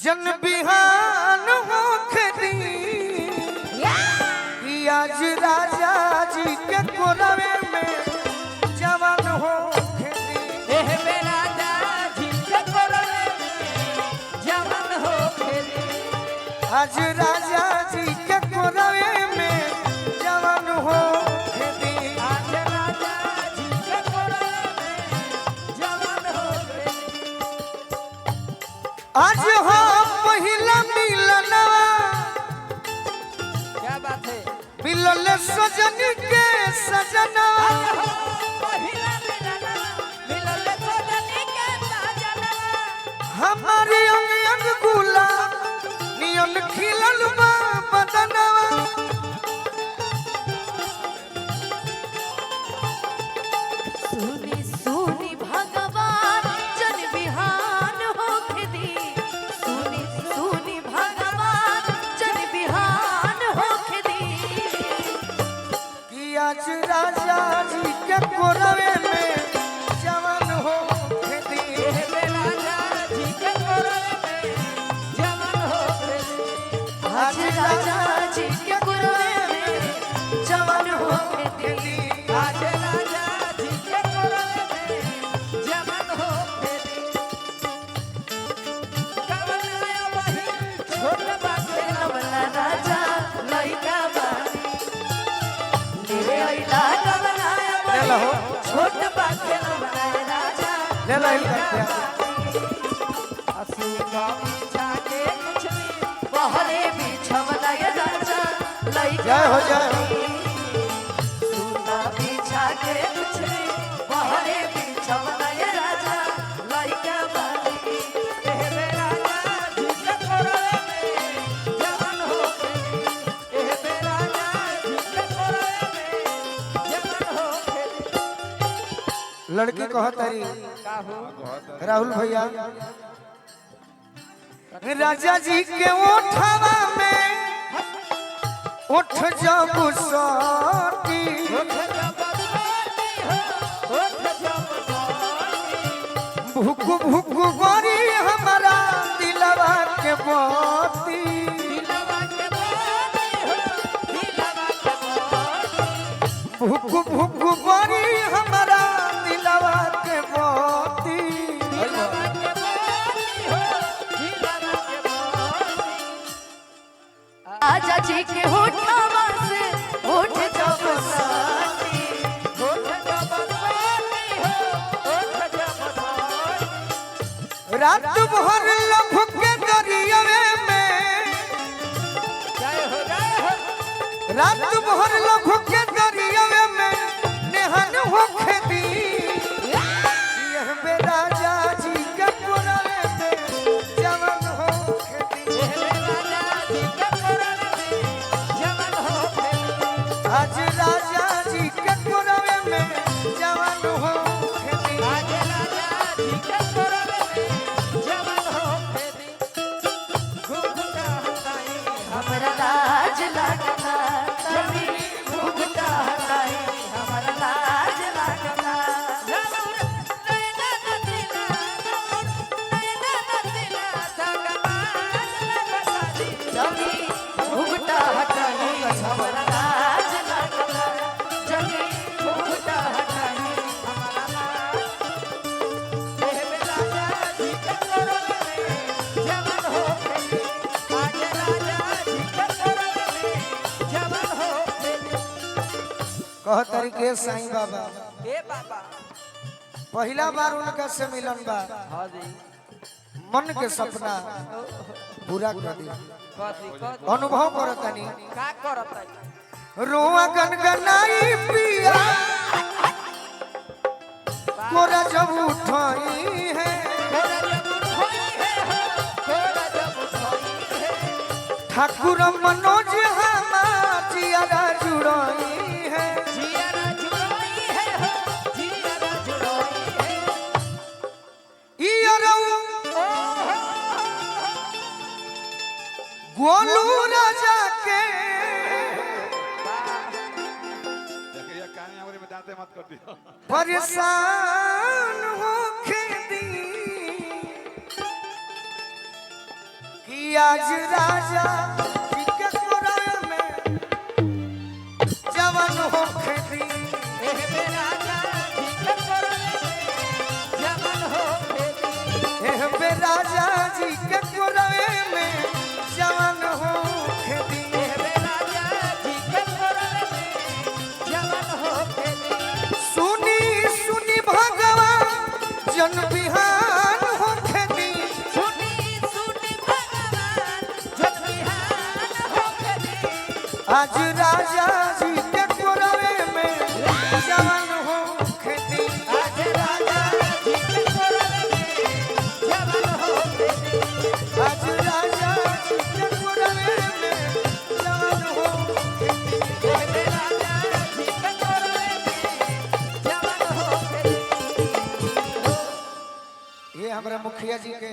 जन बिहान होखे दी कि आज राजा जी के कोरवे में जवान होखे दी। एह बेरा जी के कोरवे में जवान होखे दी। आज राजा जी के कोरवे में जवान होखे दी। आज राजा जी के कोरवे में जवान होखे दी। आज हो पहिला मिलनवा क्या बात है। मिलल सजन के सजनवा। आज हो पहिला मिलनवा, मिलल सजनी के सजनवा। हमारे अंग अंग गुलाब नियन खिलल बा बदनवा। सुनी सुनी भगवान जन बिहान होखे दी। सुनी सुनी भगवान जन बिहान होखे दी। कि आज राजा जी के कोरवे में जवान होखे दी। एह बेरा जी के कोरवे में जवान होखे दी। आज राजा जी के कुरवे में जवान होखे दी। आज राजा जी के कोरवे में जवान होखे दी। कवन आया बही छोट बाटे कमला राजा लइका बानी ले अइला कमला ले लहो। छोट बाटे कमला राजा ले लो इनका क्या। असुका पीछा के कुछ भी बहरे बिछवला ये राजा लइका जय हो, जय हो। सुना बिछा के कुछ बहरे बिछवला ये राजा लइका बानी। एह बेरा जी के कोरवे में जवान होखे दी। एह बेरा जी के कोरवे में जवान होखे दी। लड़की कहतारी का हो राहुल भैया राजा जी के ओठवा में उठ जब सटी उठ जब सोती हो, उठ जब सोती। भूख भूख गोरी हमारा दिलवा के मोती। दिलवा के मोती हो, दिलवा के मोती। भूख भूख गोरी हमारा दिलवा के मोती। दिलवा के मोती हो, दिलवा के मोती। राजा जी के होठवा से होठ जब साटी उठ जब सोती हो, उठ जब सोती। रात भर लभ के दरियावे में जय हो, जय हो। रात भर लभ के दरियावे में नेहन होखे दी। यह बे राजा जी के पुरावे में जवान होखे दी। एह बेरा जी के कोरवे में जवान होखे दी। आज राजा जी के पुरावे में जवान होखे दी। आज राजा जी के कोरवे में जवान होखे दी। घुघुटा हटाई हमरा लाज लागता तनी भुगता हटाई हमरा लाज लागता। राउर नैना नदिला, राउर नैना नदिला, धगमान लगता दी। जनी भुगता हटाई हमरा लाज लागता जनी भुगता हटाई हमारा लाज। एह बेरा जी के कोरवे में जवान होखे दी। आज राजा जी के कोरवे में जवान होखे दी। कह तरीके साईं बाबा ए बाबा। पहला बार उनका से मिलन बा। हाँ जी। मन के सपना पूरा कर दी। कथी कथी अनुभव करतनी का करत रोआ गनगनाई पिया कोरा जब उठाई है। थोड़ा जब उठोई है हो, थोड़ा जब उठोई है। ठाकुर मनोज हमार जियारा जुड़ाई है। जियारा जुड़ोई है हो, जियारा जुड़ोई है। ई अरऊ गोलू राजा के देखिए कान हमरे में दांते मत कर दियो। परेशान होखे दी। कि आज राजा जी के कोरावे में जवान होखे दी। एह बेराजा जी के कोरवे में जवान होखे दी। एह बे राजा जी के कोरावे में जवान होखे दी। एह बेराजा जी के कोरवे में जवान होखे दी। सुनी सुनी भगवान जन बिहान होखे दी। सुनी सुनी भगवान जन बिहान होखे दी। आज राजा जी के कोरावे में जवान होखे दी। आज राजा जी के कोरवे में जवान होखे दी। आज राजा जी के कोरावे में जवान होखे दी। एह बेराजा जी के कोरवे में जवान होखे दी। ये हमारा मुखिया जी के